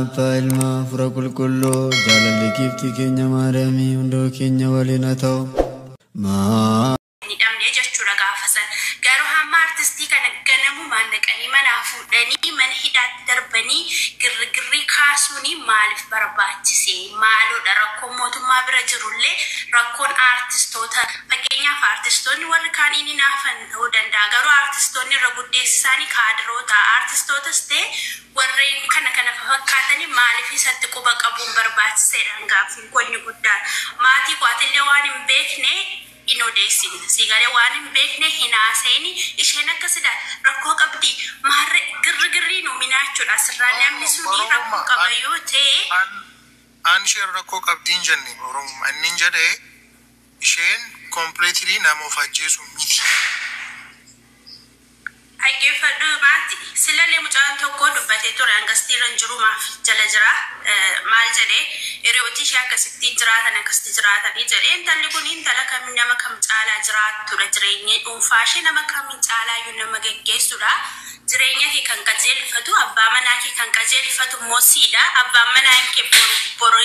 Abbaa, Ilma, Hafuura Qulqulluu, jaalalli giiftii keenya Maariyaamii hundoo keenya waliin haa ta'u. Maa. Hidhamne jechuudha gaafa san. Garuu hamma artistii kana ganamumaan naqanii manaa fuudhanii mana hidhaatti darbanii girrigirrii kaasuun maaliif barbaachise? Maaloodha rakkoon mootummaa bira jirullee, rakkoon aartistoota, fakkeenyaaf aartistoonni warri kaan inni naafan ta'uu danda'a. Garuu aartistoonni irra guddeessi isaanii kaadiroota. Aartistootas ta'e warreen kana kana fakkaatanii maaliif isatti quba qabuun barbaachiseedha gaaffiin konni guddaan. Maatii kwaatillee waan hin beekne hin odeessin. Siigalee waan hin beekne hin haasa'in. Isheen akkasidha, rakkoo qabdi, maarre girrigirrii nu minaachuudha asirraa namni suni rakkoo qaba yoo ta'e. An isheen rakkoo qabdiin jenne Oromummaa inni hin jedhee, isheen completely nama of ajjeesu miti. Dhaggeeffadhu maati, silallee mucaan tokko dubbatee ture, hangastiirra hin jiru, maaf jala jira. Maal jedhee? Hiriyooti ishee akkasitti jiraatan, akkasitti jiraatanii jedhee. Intalli kun intala kam nama kam caalaa jiraattudha, jireenya dhuunfaa ishee nama kamiin caalaayyuu nama geggeessudha. Jireenya kee kan qajeelfatu, abbaa manaa kee kan qajeelfatu immoo siidha. Abbaan manaa kee boru boru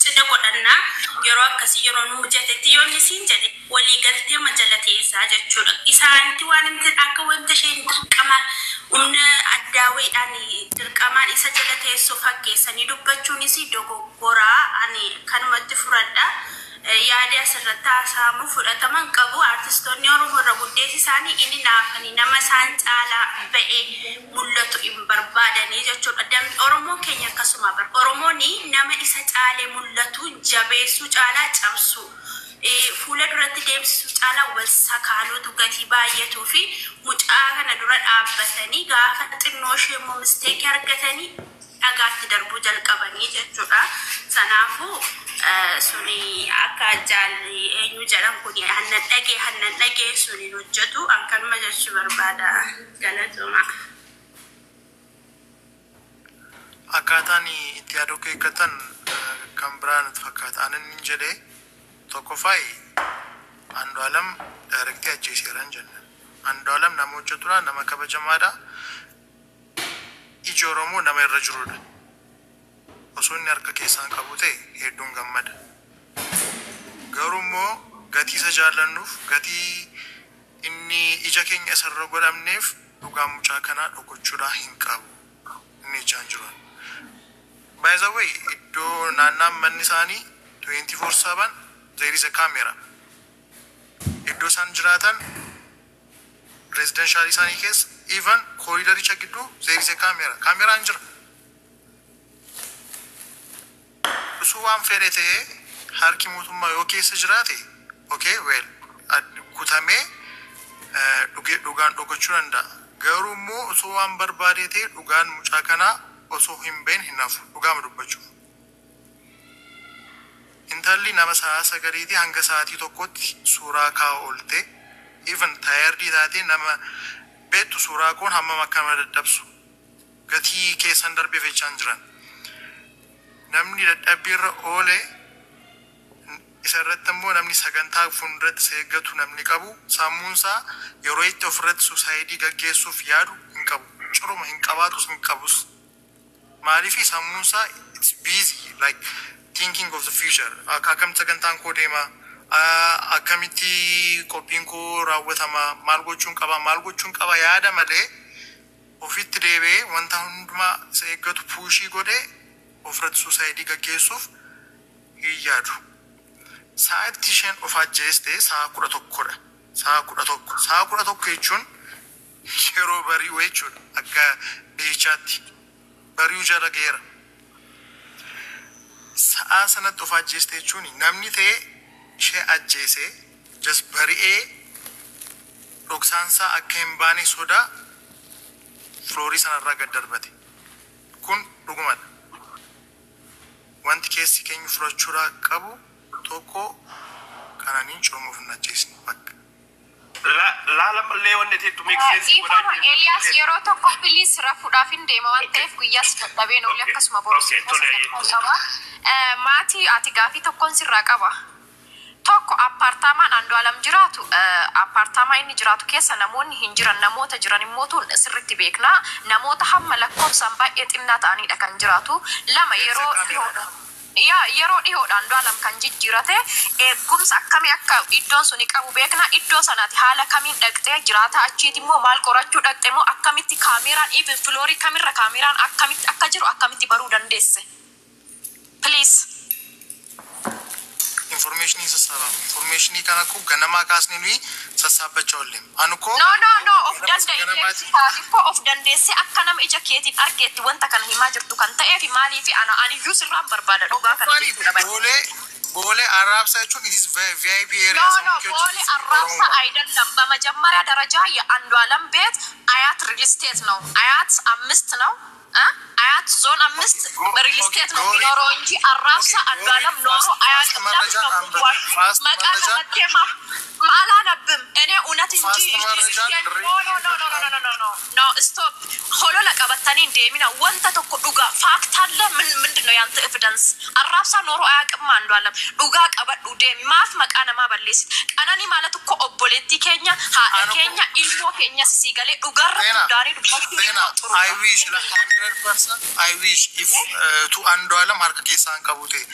cidha godhannaa, yeroo akkasii yeroo nu mijatetti yoo inni siin jedhe, walii galtee majala teessaa jechuudha. Isaanitti waan inni akka wanta isheen dirqamaan humna addaa wayiidhaan dirqamaan isa jala teessoo fakkeessanii dubbachuunis dogoggoraa, ani kanumatti furadha. Yaada asirratti haasa'amu fudhataman qabu. Artistoonni Oromoo irra guddeessi isaanii inni naafanii nama isaan caalaa ba'ee mul'atu hin barbaadanii jechuudha. Oromoon keenya akkasuma bara. Oromoon nama isa caalee mul'atu jabeessuu caalaa cabsu. Fuula duratti deemsisuu caalaa wal sakaaluutu gatii baay'atuu fi mucaa kana dura dhaabbatanii gaafa xinnoo ishee immoo mistake argatanii dhagaatti darbuu jalqabanii jechuudha. Sanaafuu suni akka jaalli eenyu jedhan kun hannan dhagee hannan dhagee suni hin hojjetu, akkanuma jechuu barbaada, galatuma. Akkaataan itti yaada eeggatan kan biraa natti fakkaata. Ani inni jedhee tokkoffaayi Andu'aalam directly ajjeeseera hin jenne. Andu'aalam nama hojjetudha, nama kabajamaadha. Iji Oromoo nama irra jirudha. Osoo inni harka keessaan qabu ta'e hedduun gammada. Garuu immoo gatii isa jaallannuuf, gatii inni ija keenya isarra godhamneef, dhugaan mucaa kanaa dhokochuudhaa hin qabu. Inni ijaan jiru. By the way, iddoo naannaan manni isaanii 24/7 there is a camera. Iddoo isaan jiraatan, residential isaanii keessa, even corridoricha gidduu there is a camera. Kaameraan jira. Osoo waan fedhe ta'ee harki mootummaa yoo keessa jiraate, okay, well, kutamee dhugaan dhokachuu danda'a. Garuu immoo osoo waan barbaade ta'e dhugaan mucaa kanaa osoo hin bahin hin hafu, dhugaama dubbachuuf. Intalli nama sa'a 9iitii hanga sa'aatii 1tti suuraa kaa'u oolte, even tired taatee, nama beektu suuraa koon hammam akka nama dadhabsu gatii keessan darbeef jechaan jiran. Namni dadhabbii irra oole, isa irratti immoo namni sagantaa fuulduratti isa eeggatu namni qabu, sammuun isaa yeroo itti ofirratti suicide gaggeessuuf yaadu hin qabu. Ciruma hin qabaatus, hin qabus. Maaliif? Sammuun isaa it's busy like thinking of the future. Akkamitti sagantaan koo deema? Akkamitti qophiin koo raawwatama? Maal gochuun qaba? Maal gochuun qaba? Yaada malee ofitti deebi'ee wanta hundumaa isa eeggatu push godhee ofirratti suicide gaggeessuuf hin yaadu. Sa'aatti isheen of ajjeeste sa'a 11dha. Sa'a 11. Sa'a 11 jechuun yeroo bari'u jechuudha. Akka biyyichaatti. Bari'uu jala ga'eera. Sa'aa sanatti of ajjeeste jechuun namni ta'e ishee ajjeese just bari'ee dhoksaansaa akka hin baane sodaa floor sanarraa gad darbate. Kun dhugumadha. Wanti keessi keenya fudhachuudhaa qabu tokko kananiin ciruma of hin ajjeesne bakka. Laala mallee wanni itti make sense Dhiifama godhaa jiru. Eeliyaas, yeroo tokko please, rafuudhaaf hin deema waan ta'eef guyyaas dadhabeen oolle, akkasuma boru Okay, tole. qaba. Maatii, ati gaafii tokkoon sirraa qaba. Tokko Tokko appaartaamaan Andu'aalam jiraatu, appaartaamaa inni jiraatu keessa namoonni hin jiran. Namoota jiran immoo sirriitti beekna. Namoota hamma lakkoofsaan baay'ee xinnaa ta'anidha kan jiraatu. Lama, yeroo dhihoodha. Yaa, yeroo dhihoodha Andu'aalam kan jijjiirate. Eegumsa akkamii akka iddoon suni qabu beekna. Iddoo sanaati haala kamiin dhaqxee jiraata? Achiiti immoo maal qorachuu dhaqxe immoo? Akkamitti kaameraan, even floorii kamirra kaameraan akkamitti akka jiru akkamitti baruu dandeesse? Please. Informationii sassaabama. Informationii kana koo ganamaa kaasnee nuyi sassaabbachaa oolle. Anu koo No, no, no, of ganama danda'e ganamaati. Koo of dandeessee akka nama ija keetiin argeetti wanta kana himaa jirtu kan ta'eef maaliif ana aniyyuu sirraan barbaada dhugaa kana Tokkoffaan jechuudha baay'ee. Boolee Arraabsaa jechuun it is VIP area. No, no, sammuu kee ቦሌ hojjechiisa. አራብሳ Oromoo. አይደለም። በመጀመሪያ ደረጃ የአንዱዓለም ቤት አያት ሪል ስቴት ነው። አያት 5 ነው እ አያት ዞን 5 ሪል ስቴት ነው የሚኖረው እንጂ አራብሳ አንዱዓለም ኖሮ አያውቅም። ለምን ነው የምትዋሹ? መቃ ቀበቴማ አላነብም እኔ እውነት እንጂ። No, no, no, no, no, no, no, no, stop. Holola qabatanii hin deemina. Wanta tokko dhugaa fact አለ። ምን ምንድን ነው ያንተ evidence? አራብሳ ኖሮ አያውቅም አንዱዓለም። Dhugaa qabadhu deemi. Maaf maqaa namaa balleessit? Qananii ማለት እኮ obboleettii keenya, haadha keenya, ilmoo keenya sisii galee dhugaarratti hundaanii dubbachuu Seenaa, immoo I xuruudha. wish, 100% I wish if to Andu'aalam harka keessaa hin qabu ta'e.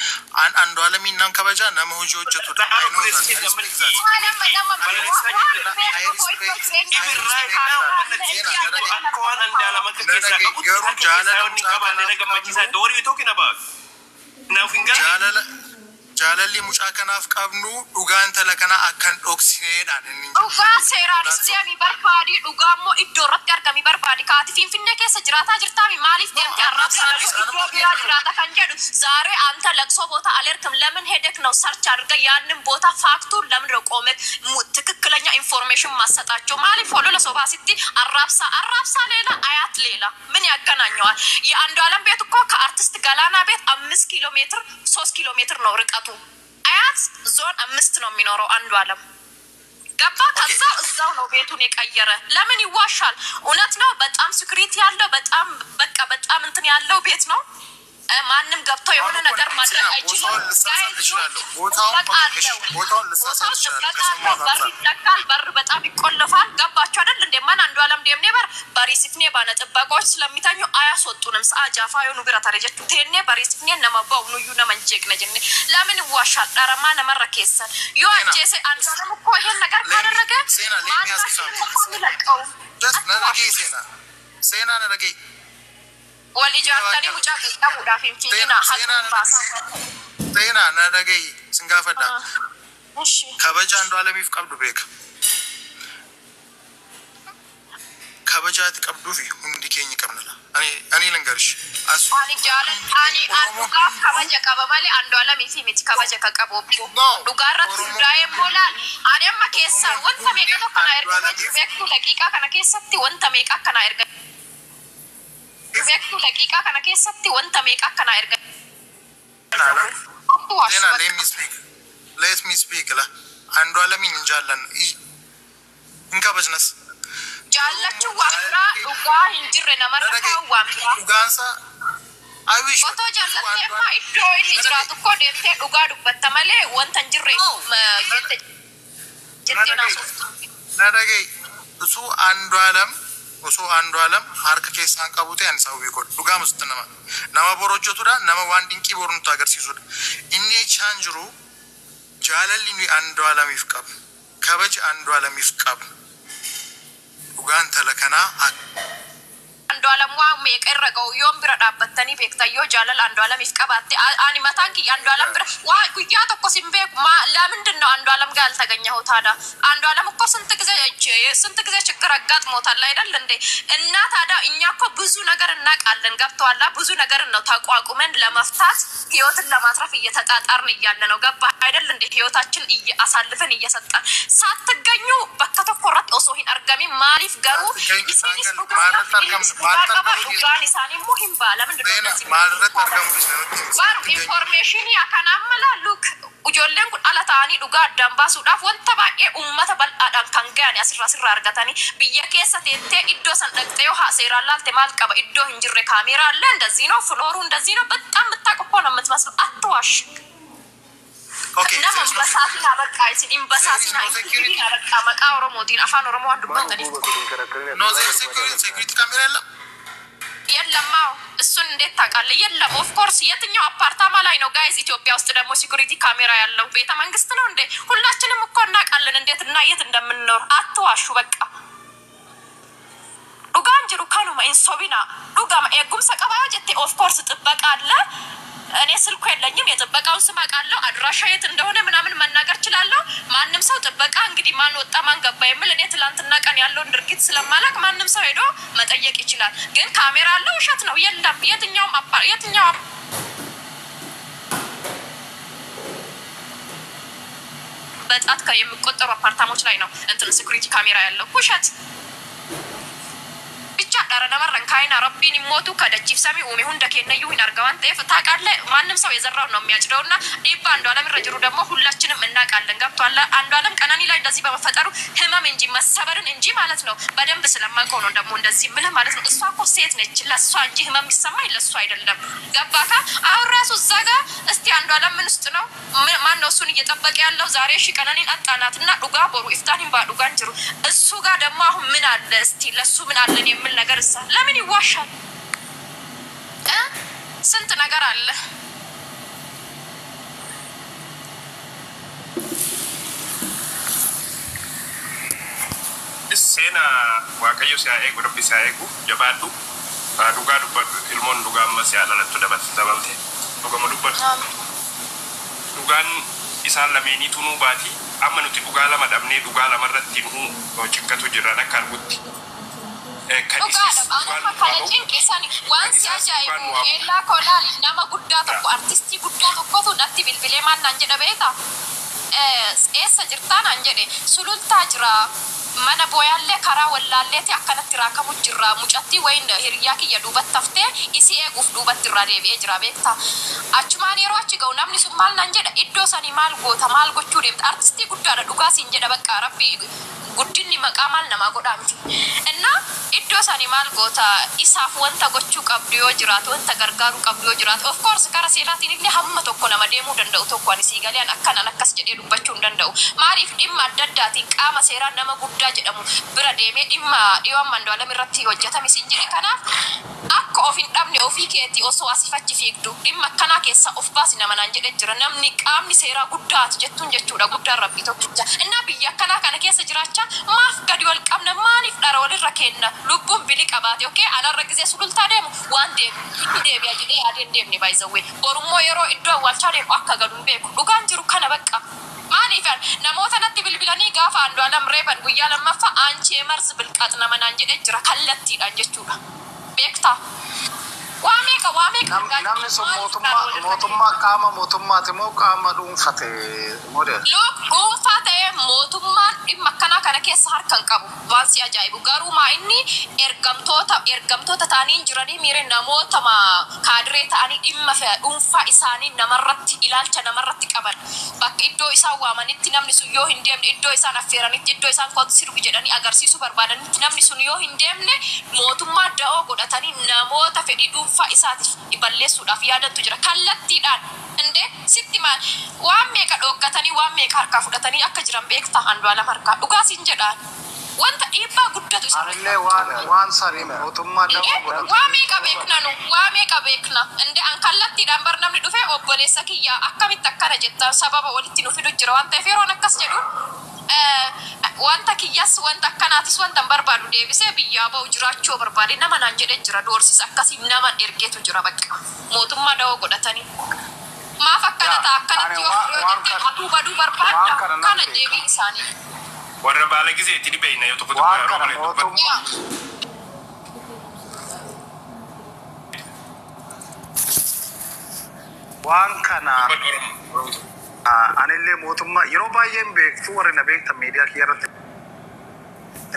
An Andu'aalamiin nan kabaja, nama hojii hojjetudha. I know that. I respect that. Nama nama waan beeku iddoo jireenya Akka waan Andu'aalam akka keessaa qabutti Garuu harka keessaa jaalala wanni hin mucaa qabaanne na kanaaf gammachiisa. qabnu What are you talking about? Naaf hin galle. Jaalala jaalalli mucaa kanaaf qabnu dhugaa intala kanaa akka hin dhoksineedhaan inni jedhu. Dhugaa seeraanis deemi barbaadi, dhugaa immoo iddoo irratti argami barbaadi. Kaati Finfinnee keessa jiraataa jirtaami, maaliif deemte arraabsaa iddoo biraa jiraata kan jedhu? ዛሬ አንተ ለቅሶ ቦታ አልሄድክም። ለምን ሄደክ ነው search አድርገህ ያንን ቦታ fact ኡን ለምን ነው ቆመህ ትክክለኛ information ማሰጣቸው? Maaliif holola sobaa sitti አራብሳ? አራብሳ ሌላ፣ አያት ሌላ፣ ምን ያገናኘዋል? የአንዱ ዓለም ቤት እኮ ከአርቲስት ገላና ቤት 5 ኪሎ ሜትር፣ 3 ኪሎ ሜትር ነው ርቀቱ። አያት ዞን 5 ነው የሚኖረው አንዱ አለም። ገባ? ከዛ እዛው ነው ቤቱን የቀየረ። ለምን ይዋሻል? እውነት ነው። በጣም security ያለው፣ በጣም በቃ በጣም እንትን ያለው ቤት ነው። ማንም ገብቶ የሆነ ነገር ማድረግ አይችልም። ቦታውን ልሳሳት እችላለሁ። ቦታውን ጥበቃ እሺ፣ አለው። ቦታውን ልሳሳት ቦታው እችላለሁ። ጥበቃ አለው። ከሰማሁት በር አንጻር ይዘጋል። በር በጣም ይቆለፋል። ገባችሁ አይደል? እንደ ማን አንዱ አለም deemnee bar bariisifnee baana ጥበቃዎች ስለሚተኙ አያስወጡንም። ሰአ jaafaa yoo nu bira tare jechuu teennee bariisifnee nama ba'u nuyyuu nama hin jeeqne jenne. ለምን ይዋሻል? Dharamaa namarra keessan yoo ሴና ajjeese አንዱ አለም እኮ ይሄን ነገር let me ካደረገ ሴና let me ask you ማናችንም something. እኮ አንለቀውም። Just na አትዋሽ። dhaga'i Seenaa. Seenaa, na dhaga'i. Wal ijaartanii mucaa qaqqabuudhaaf hin fiiginaa. Seenaa Hatuun na baasaa. dhaga'i. Seenaa, na dhaga'i. Sin gaafadha. እሺ። Kabaja Andu'aalamiif qabdu beeka. Kabaja ati qabduufi hundi keenya qabna. Ani ani ልንገርሽ as Ani jaalan ani an dhugaaf kabaja qaba malee Andu'aalamiif miti kabaja ka qabu obbo. No. Dhugaa irratti Oromoo hundaa'ee immoo laal. Ani amma keessaa Oromoon wanta hundi meeqa tokko na ergamee jiru Andu'aalamiif beektu? Daqiiqaa kana keessatti wanta meeqa akka na erga beektu? Daqiiqaa kana keessatti wanta meeqa akka na erga Seenaa, let me speak. Let me speak la. Andu'aalamiin hin jaallanna. Hin kabajnas. Jaallachuun waan biraa, dhugaa hin jirre namarra Na dhaga'i. kaa'uun waan biraa. Dhugaansaa I wish Otoo jaallattee amma iddoo inni jiraatu koo deemtee dhugaa dubbatta malee wanta hin jirre jette jettee naasoftu. Na dhaga'i. Osoo Andu'aalam harka keessaan qabu ta'e ani sababii godha. Dhugaa musti nama bor hojjetudha. Nama waan dinqii boru nutti agarsiisudha. Inni jechaan jiru jaalalli nuyi Andu'aalamiif qabnu, kabaja Andu'aalamiif qabnu, dhugaan intala kanaa akka Andu'aalam waan meeqa irra ga'u yoom bira dhaabbattanii beektan? Yoo jaalala Andu'aalamiif qabaatte, ani mataan kiyya Andu'aalam bira waa guyyaa tokko sin beeku. ማ ለምንድን ነው አንዱዓለም ጋር ያልተገኘኸው ታዲያ? አንዱዓለም እኮ ስንት ጊዜ ችግር አጋጥሞታል አይደል እንዴ? እና ታዲያ እኛ እኮ ብዙ ነገር እናውቃለን። ገብተዋላ? ብዙ ነገር ነው ተቋቁመን ለመፍታት፣ ህይወትን ለማትረፍ እየተጣጣርን እያለ ነው። ገባ አይደል እንዴ? ህይወታችን አሳልፈን እየሰጠን ሳትገኙ bakka tokko irratti osoo hin argamin maaliif garuu isinis dhugaadhaaf innis dhugaa qaba, dhugaan isaanii immoo hin ba'a. ለምንድን ነው እንደዚህ? Maalirratti argamu Baru informationii akkanaan mala. Look, ijoolleen kun ala ta'anii dhugaa addaan baasuudhaaf wanta baay'ee uummata bal'aadhaan kan gahan asirraa argatanii biyya keessa teettee iddoo san dhaqxee yoo haa seeraan laalte maal qaba? Iddoo hin jirre kaameeraa አለ፣ እንደዚህ ነው floor ኡ፣ እንደዚህ ነው። በጣም የምታውቅ እኮ ነው የምትመስለው። አትዋሽ። Okay, Nama there is no hin basaasina bakka isin hin there is basaasina no hin security. kijibina bakka maqaa Oromootiin afaan Oromoo waan dubbataniif. No, there is security camera የለም። የለም። አዎ እሱን እንዴት ታውቃለህ? የለም። Of course የትኛው አፓርታማ ላይ ነው guys? ኢትዮጵያ ውስጥ ደግሞ security camera ያለው ቤተ መንግስት ነው እንዴ? ሁላችንም እኮ እናውቃለን እንዴት እና የት እንደምንኖር። አትዋሹ በቃ። Dhugaan jiru kanuma hin sobinaa dhugama eegumsa qaba yoo jette of course ጥበቃ አለ። እኔ ስልኩ የለኝም። የጥበቃውን ስም አውቃለሁ። አድራሻ የት እንደሆነ ምናምን መናገር እችላለሁ። ማንም ሰው ጥበቃ እንግዲህ ማን ወጣ ማን ገባ የሚል እኔ ትላንትና ቀን ያለውን ድርጊት ስለማላቅ ማንም ሰው ሄዶ መጠየቅ ይችላል። ግን ካሜራ አለው ውሸት ነው። የለም። የትኛውም የትኛው በጣት የሚቆጠሩ አፓርታሞች ላይ ነው እንትን security camera ያለው ውሸት። ብቻ dhara namarran kaayina rabbiin immootu kadachiif samii uume hunda kennayyuu hin arga waan ta'eef ታውቃለህ፣ ማንም ሰው የዘራውን ነው የሚያጭደው እና dhiibbaa አንዱዓለም irra jiru ደግሞ ሁላችንም እናውቃለን። ገብቶሃል? አንዱዓለም ቀነኒ ላይ እንደዚህ በመፈጠሩ ህመም እንጂ መሰበርን እንጂ ማለት ነው በደንብ ስለማውቀው ነው ደግሞ እንደዚህ ምልህ ማለት ነው። እሷ እኮ ሴት ነች፣ ለእሷ እንጂ ህመም የሚሰማኝ ለእሷ አይደለም። ገባካ? አሁን ራሱ እዛ ጋር እስቲ አንዱዓለም ምን ውስጥ ነው ማን ነው እሱን እየጠበቀ ያለው? ዛሬ እሺ ቀነኒን አጣናት እና dhugaa boru iftaan hin baa dhugaan jiru እሱ ጋር ደግሞ አሁን ምን አለ እስቲ ለእሱ ምን አለን የሚል ነገር እሳ ለምን ይዋሻል? እ ስንት ነገር አለ። Seenaa Waaqayyo si haa eegu, Rabbi si haa eegu, jabaadhu. Dhugaa dubbadhu, ilmoon dhugaa amma si haa dhalattu dabalte. Dhugama dubbadhu. Dhugaan isaan lameeniitu nuu baati. Amma nuti dhugaa lama dhabnee dhugaa lamarratti nuu cinqatu jirran akka argutti. Kan Dhugaadha. isiis dhugaan Anuma nu kana haa ba'u. cinqisani waan Kan si isaas dhugaan ajaa'ibu nu haa ba'u. eelaa koo laali nama guddaa tokko artistii guddaa tokkotu natti bilbilee maal naan jedha beektaa? Eessa jirtaa naan jedhe sulultaa jira. Mana booyaallee karaa wallaalleeti akkanatti raakamu jirra. Mucattii wayin hiriyaa kiyya duubatti haftee isii eeguuf duubatti irraa deebi'ee jira beektaa. Achumaan yeroo achi ga'u namni sun maal naan jedha iddoo sanii maal goota maal gochuu deemta artistii guddaadha dhugaa siin jedha bakka rabbi guddinni maqaa maal namaa godhaa miti. እና iddoo sanii maal goota isaaf wanta gochuu qabdu yoo jiraatu wanta gargaaruu qabdu yoo jiraatu of course kara seeraatiin illee hamma tokko nama deemuu danda'u tokko ani sii galee an akkanan akkas jedhee dubbachuu hin danda'u. Maaliif dhimma adda addaatiin qaama seeraa nama guddaa jedhamu bira deemee dhimma dhiyoo amma Andu'aalem irratti hojjetame siin jedhe kanaaf akka of hin dhabne ofii keetii osoo asiif achi fiigdu dhimma akkanaa keessa of baasi nama naan jedhe jira namni qaamni seeraa guddaati jettuun jechuudha guddaan rabbii tokkicha. Innaa biyya akkanaa kana keessa jiraachaa maaf gadi wal qabna maaliif dhara walirra kenna lubbuun bili qabaate okee anarra gisee sulultaa deemu waan deemu hin deebi'a jedhee yaadee hin deemne baay'izawwee borummoo yeroo iddoo awwaalchaa deemu akka galu hin beeku dhugaan jiru kana bakka. Maaliif namoota natti bilbilanii gaafa Andu'aalem reeban guyyaa lammaffaa aanchee marzi bilqaax nama naan jedhee jira kallattiidhaan jechuudha. Beektaa? Waa meeqa waa meeqa argaa jirra Namni sun maaliif dhara mootummaa walirra mootummaa kenna? qaama mootummaati moo qaama dhuunfate model? Look dhuunfaa ta'ee mootummaan dhimma akkanaa kana keessa harka hin qabu. Waan si ajaa'ibu garuu maa inni ergamtoota ergamtoota ta'anii hin jiranii miire namoota kaadiree ta'anii dhimma dhuunfaa isaanii namarratti ilaalcha namarratti qaban bakka iddoo isaan waamanitti namni sun yoo hin deemne iddoo isaan affeeranitti iddoo isaan kootu sirbi jedhanii agarsiisuu barbaadanitti namni sun yoo hin deemne mootummaa da'oo godhatanii namoota fedhii dhuunfaa isaatiif balleessuudhaaf yaadantu jira kallattiidhaan. እንዴ sitti maal waan meeqa dhooggatanii waan meeqa harkaa fudhatanii akka jiran beektaa Andu'aalem harkaa dhugaa siin jedhaan wanta dhiibbaa guddatu isarra Anillee jira. waan waan sanii mootummaa እንዴ da'oo waa godhatanii meeqa beekna nu waa meeqa beekna እንዴ an kallattiidhaan bar namni dhufee obboleessa kiyya akkamitti akkana jettan sababa walitti nu fidu jira waan ta'eef yeroon akkas jedhu wanta kiyyas wanta akkanaatis wanta hin barbaadu deebisee biyyaa ba'u jiraachuu barbaade nama naan jedhee jira doorsisa akkasii nama ergeetu jira bakka mootummaa da'oo godhatanii. Maaf akkana yaa ta'a ani akkanatti yoo waan yoo waan jette kana atuu baduu waan barbaadda kana nan kana beeka. deebiin isaanii. Warra baala gizeetti ni beekna yoo tokko tokko Waan yeroo kana malee dubbatu. mootummaa Yaa waan kana Dubbadhu Oromoo. anillee mootummaa yeroo baay'een beektu warri na beektan miidiyaa kiyya irratti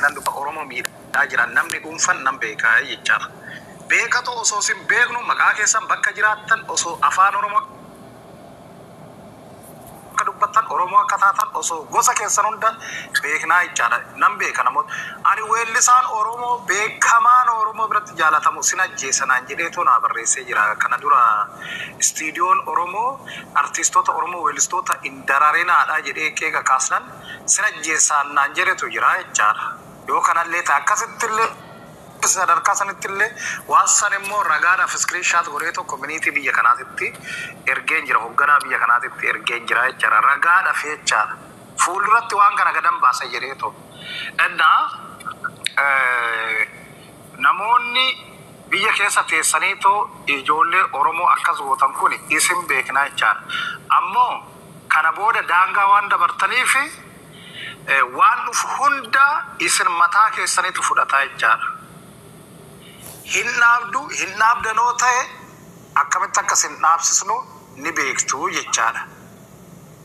nan dubba Oromoo miidhaa jiran namni dhuunfan nan beekaa jechaadha. Beekatu osoo isin beeknu maqaa keessan bakka jiraattan osoo afaan Oromoo akka dubbattan taatan, Oromoo akka taatan, osoo gosa keessan hunda beeknaa jechaadha. Nan beeka namoota. Ani weellisaan Oromoo beekamaan Oromoo biratti jaalatamu sin ajjeesanaan jedheetu naa barreessee jira. Kana dura istiidiyoon Oromoo artiistoota Oromoo weellistoota hin dararinaadha jedhee qeeqa kaasnan sin ajjeesaan naan jedhetu jira jechaadha. Yoo kanallee ta'e akkasittillee sadarkaa sanittillee waan san immoo ragaadhaaf screenshot godhee tokko miniitii biyya kanaatitti ergeen jira, hoogganaa biyya kanaatitti ergeen jira jechaadha, ragaadhaaf jechaadha. Fuulduratti waan kana gadan baasa jedheetu. Innaa namoonni biyya keessa teessaniitoo ijoollee Oromoo akkas gootan kun isin beeknaa jechaadha. Ammoo kana booda daangaa waan dabartaniif waan dhufu hunda isin mataa keessaniitu fudhataa jechaadha. Hin dhaabdu, hin dhaabdanoo ta'e akkamitti akka isin dhaabsisnu ni beektu jechaadha.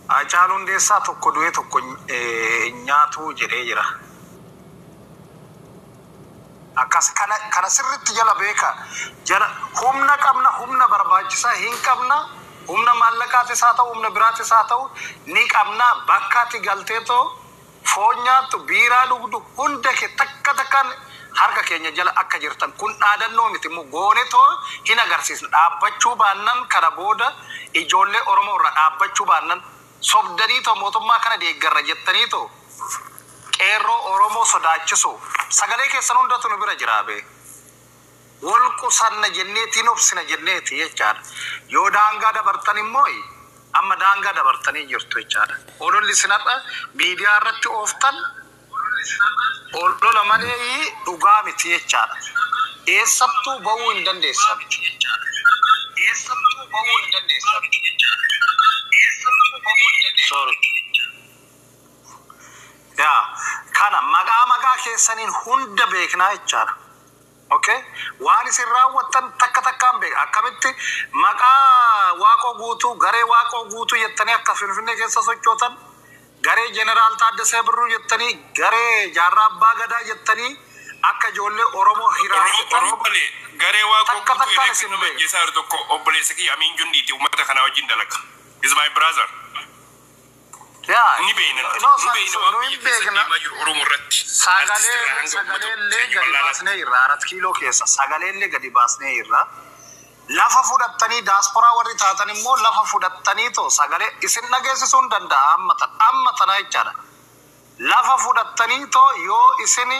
Haacaaluu Hundeessaa tokko du'ee tokko nyaatu jedhee jira. Akkas kana sirriitti jala beeka. Jala humna qabna, humna barbaachisaa hin qabna, humna maallaqaatis haa ta'u, humna biraatis haa ta'u ni qabna. Bakka ati galteetoo foon nyaattu, biiraa dhugdu hunda kee takka takkaan harka keenya jala akka jirtan kun dhaadannoo miti immoo goonetoo hin agarsiisne. Dhaabbachuu baannan, kana booda ijoollee Oromoo irra dhaabbachuu baannan, sobdaniitoo mootummaa kana deeggarra jettaniitoo qeerroo Oromoo sodaachisu, sagalee keessan hundatu nu bira jira bee. Wal qusanna jenneetiin obsina jenneeti jechaadha. Yoo daangaa dabartan immoo amma daangaa dabartanii jirtu jechaadha. Ololli sinarra miidiyaa irratti ooftan olola malee dhugaa miti jechaadha. Eessattuu ba'uu hin dandeessan. Eessattuu ba'uu hin dandeessan. Eessattuu ba'uu hin dandeessan. Sorry. Yaa kana maqaa keessaniin hunda beeknaa jechaadha. Okay? Waan isin raawwattan takka takkaan beeka. Akkamitti maqaa Waaqoo Guutuu, garee Waaqoo Guutuu jettanii akka Finfinnee keessa sochootan, garee Jeneraal Taaddasee Birruu jettanii, garee Jaarraa Abbaa Gadaa jettanii akka ijoollee Oromoo hiraarsitan Roobale garee Waaqoo takka Guutuu takkaan jedhee kan isin nama beeka. ajjeesaa jiru tokko obboleessa kiyya Amiin Jundiiti, uummata kanaa wajjin dalaga. Is my brother. Yaa Ni beekna nuti. no Nu beekna waan nu biyya hin keessa beekna. deemaa jiru Oromoo irratti. Artist irraa Sagalee hanga uummata sagaleellee keenya gadi bal'aadhaatti. baasnee irra Arat Kiiloo keessa sagaleellee gadi baasnee irra lafa fudhattanii daasporaa warri taatan immoo lafa fudhattanii too sagalee isin dhageessisuu hin danda'a amma tana jechaadha. Lafa fudhattanii too yoo isin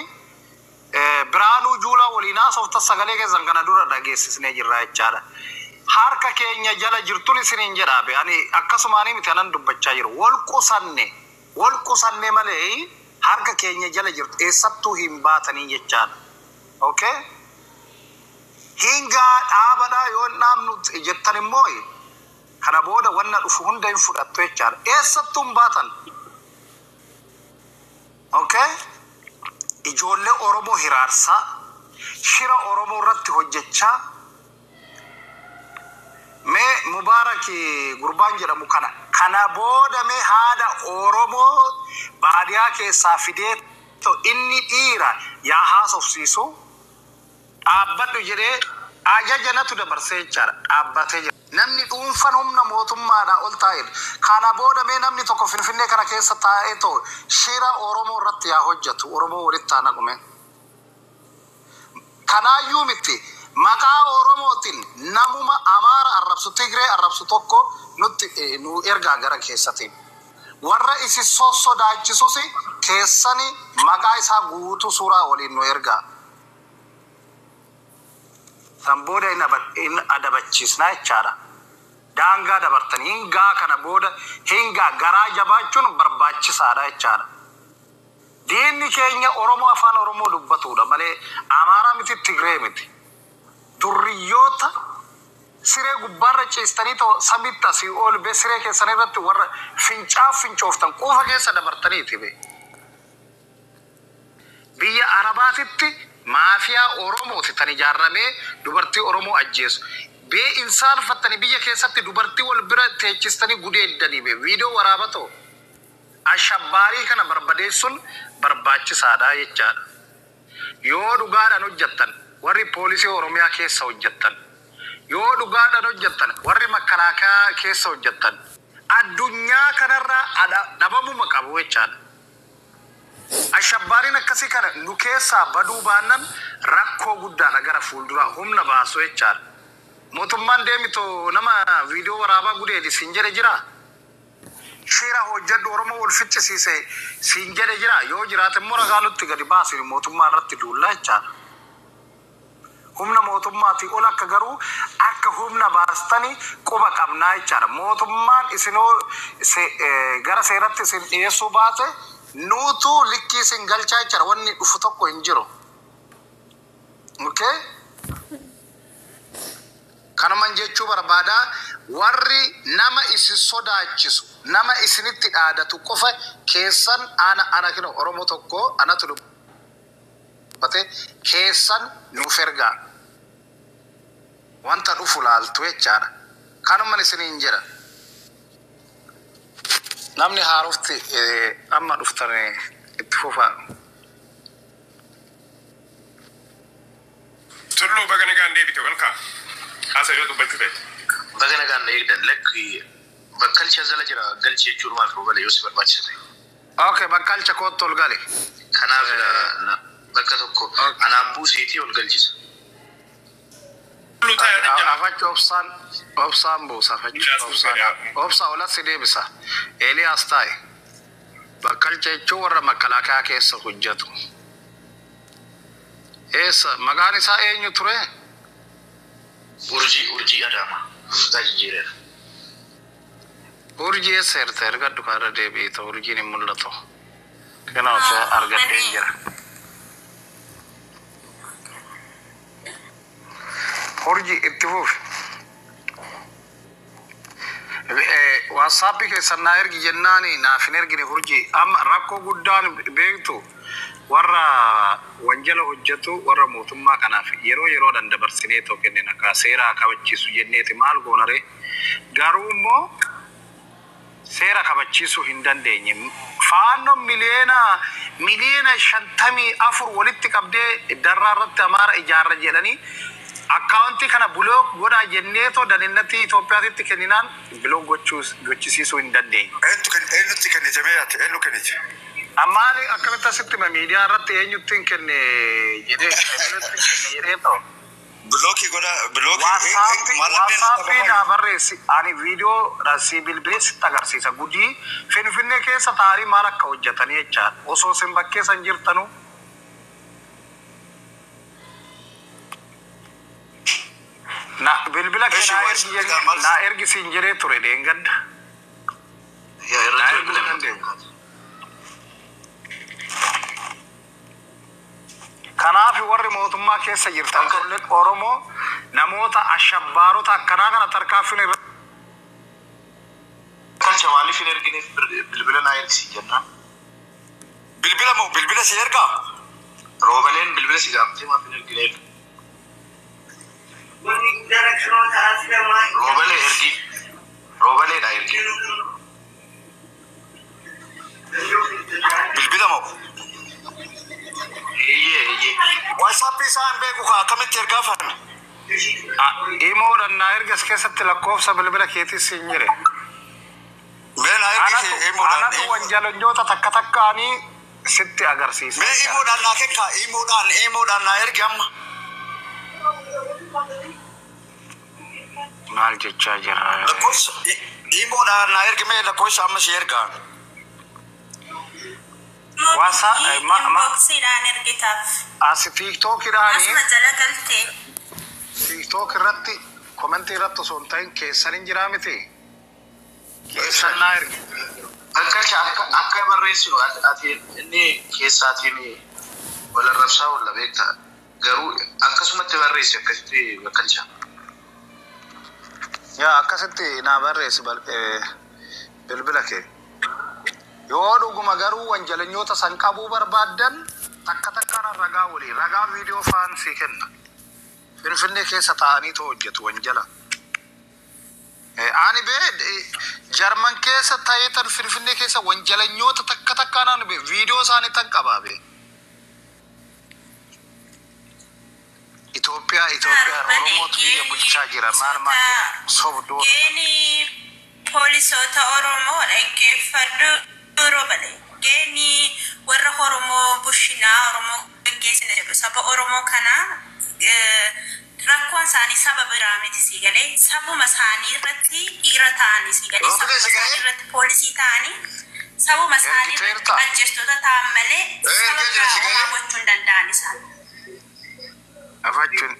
Biraanuu Juulaa waliin haasofta sagalee keessan kana dura dhageessisnee jirra jechaadha. Harka keenya jala jirtun isiniin jedha be ani akkasumaanii miti anan dubbachaa jiru. Wal qusanne malee harka keenya jala jirtu, eessattuu hin baatanii jechaadha. Okay? Hingaa dhaabadhaa, yoo hin dhaabnu jettan immoo kana booda wanna dhufu hunda hin fudhattu jechaadha. Eessattuu hin baatan. Okay? Ijoollee Oromoo hiraarsaa, shira Oromoo irratti hojjechaa, mee Mubaarak gurbaan jedhamu kana booda mee haadha Oromoo baadiyaa keessaa fidee to inni dhiira yaa haasofsiisu, dhaabbadhu jedhee ajaja natu dabarsee jechaadha, dhaabbatee jira. Namni dhuunfan humna mootummaadhaa ol taa'edha. Kana booda mee namni tokko Finfinnee kana keessa taa'ee too shira Oromoo irratti yaa hojjetu, Oromoo walitti haa naqume. Kanaayyuu miti, maqaa Oromootiin namuma Amaara arrabsu, Tigree arrabsu tokko nutti nu ergaa gara keessatiin. Warra isin sossodaachisus keessani maqaa isaa guutuu suuraa waliin nu ergaa. San booda hin adabachiisnaa jechaadha. Daangaa dabartanii hingaa, kana booda hingaa, garaa jabaachuun barbaachisaadha jechaadha. Diinni keenya Oromoo afaan Oromoo dubbatudha malee Amaaraa miti, Tigree miti. Durriyyoota siree gubbaarra ciistanii too samitti asii ol bee siree keessan irratti warra fincaaf fincooftan quufa keessa dabartaniiti be. Biyya Arabaatitti maafiyaa Oromooti tan ijaarramee dubartii Oromoo ajjeesu. Bee insaalfattanii biyya keessatti dubartii wal bira teechistanii gudeeddanii be viidiyoo waraabatoo. Ashabbaarii kana barbadeessuun barbaachisaadha jechaadha. Yoo dhugaadhaan hojjettan, warri poolisii Oromiyaa keessa hojjettan, yoo dhugaadhaan hojjettan, warri makalaakaa keessa hojjettan, Addunyaa kanarraa dhabamuma qabu jechaadha. Ashabbaariin akkasii kana nu keessaa baduu baannan rakkoo guddaadha gara fuulduraa humna baasu jechaadha. Mootummaan deemito nama viidiyoo waraabaa gudeedi siin jedhe jiraa? Shira hojjedhu Oromoo wal ficcisiise siin jedhe jira. Yoo jiraate immoo ragaa nutti gadi baasi, mootummaa irratti duullaa jechaadha. Humna mootummaatii ol akka garuu akka humna baastanii quba qabnaa jechaadha. Mootummaan isinoo gara seeratti isin dhiyeessuu baate nuutu likkii isin galchaa jechaadha. Wanni dhufu tokko hin jiru. Okay? Kanuman jechuu barbaadaa, warri nama isin sodaachisu, nama isinitti dhaadatu qofa keessan ana kino Oromoo tokko anatu dubbate keessan nuuf ergaa. Wanta dhufu laaltu jechaadha. Kanuman isiniin jedha. Namni haarofti amma dhuftan itti fufaa. Tulluu, baga nagaan deebite, welcome. Haasa yoo dubbachuu feete. Baga nagaan eegdan. Lakki, bakkalcha jala jira, galchi jechuun maal ta'uu malee yoo si barbaachisa ta'e. Okay, bakkalcha kootti ol gali. Kanaaf bakka tokko anaan buuseetii ol galchisa. Tulluu taa'ee jala. Afachi obsaan obsaan buusa, afachi obsaan obsa olas si deebisa. Eeliyaas taa'e. Bakkalcha jechuun warra makalaakaa keessa hojjetu. Eessa maqaan isaa eenyu ture? Urjii, Urjii Adaama. Maqaa jijjiireera. Urjii eessa jirta? Erga dhukaarra deebi'e urjiin hin mul'atu. Kanaaf argadheen jira. Urjii, itti fufi. WhatsAppii keessan naa ergi jennaani naaf hin ergine urjii. Amma rakkoo guddaan beektu warra wanjala hojjetu, warra mootummaa kanaaf yeroo yeroodhaan dabarsinee too kennina akka seera kabachiisu jenneeti maal goonare, garuu immoo seera kabachiisuu hin dandeenye. Faannoon 54 miliyoona walitti qabdee darraa irratti Amaara ijaarra jedhanii akkaawuntii kana block godhaa jenneetoo daninatti Itoophiyaatti kenninaan block gochisiisuu hin dandeenye. Eenyutti kennite mee ati? Eenyu kennite? Ammaali akkamitti asitti hima miidiyaa irratti eenyutti hin kenne jedhee, eenyutti hin kenne jedhee ta'u. Blockii godha, blockii. WhatsAppii naa barreessi. Ani viidiyoo si bilbilee sitti agarsiisa. Gudii Finfinnee keessa taa'anii maal akka hojjetanii jechaadha. Osoo isin bakkeessan jirtanu. Na bilbila kee naa ergi naa ergi siin jedhee ture deengadda. Yaa Naa irratti erguu bilbila. hin dandeenye. Kanaaf warri mootummaa keessa jirtan ijoolleen Oromoo namoota ashabbaarota akkanaa kana tarkaanfiin irra Bakkalcha maaliif hin ergineef bilbila naa ergisi jennaan? Bilbila moo bilbila si ergaa? Roobaleen bilbila si gaafatee maaf hin ergineef? Roobalee ergi. Roobaleedha ergi. Bilbila moo? Eeyyee, eeyyee. WhatsAppii isaa hin beeku kaa, akkamitti ergaa fanna? Imoodhaan naa ergas keessatti lakkoofsa bilbila keetis siin jire. Mee naa ergi Anatu imoodhaan. anatu wanjalanyoota takka takkaanii sitti agarsiisa. Mee imoodhaan naa kekkaa, imoodhaan naa ergi amma. Maal jechaa jira? Lakkoofsa imoodhaan naa ergi, mee lakkoofsa amma si ergaa. Wasa ma Inboxiidhaan ergitaaf. As TikTokiidhaanii Asuma jala galtee. TikTok irratti commentii irratti osoo hin ta'in keessan hin jiraa miti. Keessan naa ergi. Bakkalcha, akka barreessinu ati inni keessaatiin wal arrabsaa oolla beektaa. Garuu akkasumatti barreessi akkasitti, bakkalcha. Yaa, akkasitti naa barreessi bilbila kee. Yoo dhuguma garuu wanjalanyoota san qabuu barbaaddan takka takkaan ragaa walii ragaa viidiyoo faan sii kenna. Finfinnee keessa taa'aniitu hojjetu wanjala. Ani bee Jarman keessa ta'ee tan Finfinnee keessa wanjalanyoota takka takkaan ani bee viidiyoo isaanii tan qabaa bee. Itoophiyaa, Itoophiyaa, Oromootu biyya bulchaa jira, maal maal jedhu sobdoota. Geeni Poolisoota Oromoo dhaggeeffadhu yeroo balee geeni warra Oromoo bushinaa Oromoo gaggeessina jedhu saba Oromoo kana rakkoon isaanii saba biraa miti sii galee sabuma isaanii irratti dhiira ta'anii sii galee Roobile sabuma si isaanii ga'ee? irratti poolisii ta'anii sabuma isaanii irratti Ergiteerta. ajjeestoota ta'an malee Eh, saba ergee jira biraa si homaa ga'ee? gochuu hin danda'an isaan. Afachuun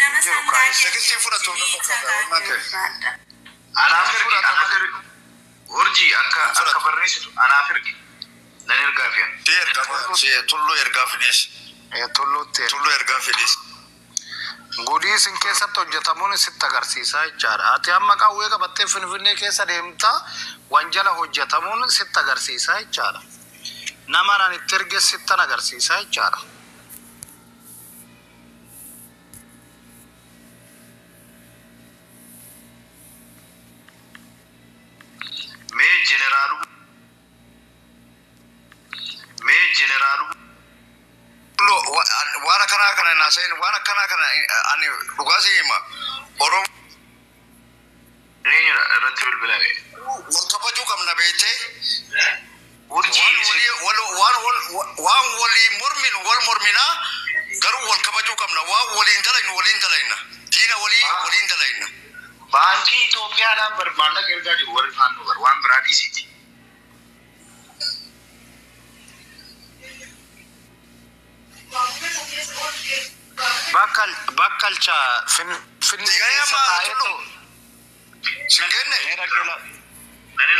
Nama jiru isaan kaayes. Tekstii fudhatu taa'ee na fakkaata, waan ta'eef. barbaada. Anaaf ergi, anaaf ergi. Urjii akka akka Fudhatu. barreessitu anaaf ergi. Nan ergaa fi Si ergaa si tulluu ergaa fidis. Tulluutti erga. Tulluu ergaa fidis. Gudii isin keessatti hojjetamuun sitti agarsiisaa jechaadha. Ati amma qawwee qabattee Finfinnee keessa deemta wanjala hojjetamuun sitti agarsiisaa jechaadha. Nama naan itti erge sittan agarsiisaa jechaadha. mee jeneraalu mee jeneraalu Tulluu waan akkanaa kana hin haasa'in waan akkanaa kana ani dhugaa si hima. Oromoo eenyudha irratti bilbilame. wal kabajuu qabna beektee. Urjii Waan walii wal waan wal waan walii morminu wal morminaa garuu wal kabajuu qabna waan waliin dalaynu waliin dalayna diina walii waliin dalayna. Baankii Itoophiyaadhaan bar maallaqa ergaa jiru warri faannoo bar waan biraa dhiisiti. Bakkal bakkalcha Finfinnee Sigayee keessa amma taa'ee tullu si kenne Nan